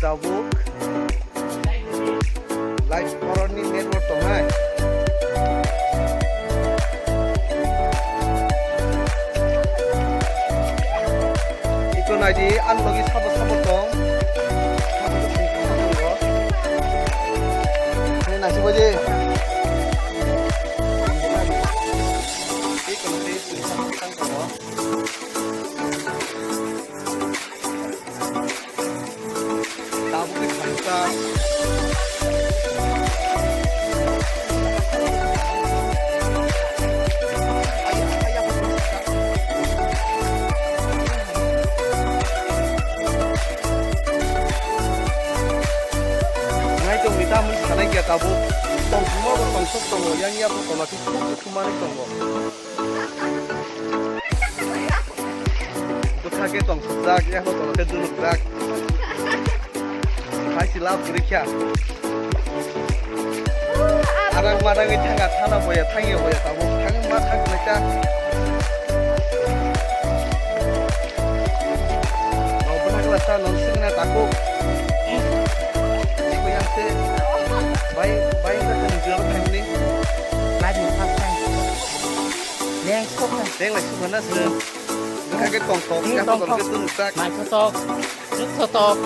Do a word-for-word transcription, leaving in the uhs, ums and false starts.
Tabuk. Live koroni network tongnai. Iko naidi, ang logi sabo sabo tong. Sabo tong, sabo tong. Hei, nasi baje. Iko naidi, sabo tong. Tabuk khe khaijak. Nai tongni tamoni sanai khe tabuk tongthokma bo tongsok tongo, yang ya bo tola khe thuk thuk manwi tongo. Bwkha khe tongsukjak, yaphang tola khe dunukjak. Hai si lab kwrwi kha. Arang marangwi thanga thana boya, thangya boya, tabuk thang ma thang kwlai kha. Rok bwkha kwlai sa non singna takuk. Iko yang se. Bai, bai, bwkha ni jor family. Lari first time. Leng sokna. Leng lai sokna se. Bwkha khe tongthok, ni yaphang tongthok. Tongthok khe tungjak. Naithothok, nukhothok.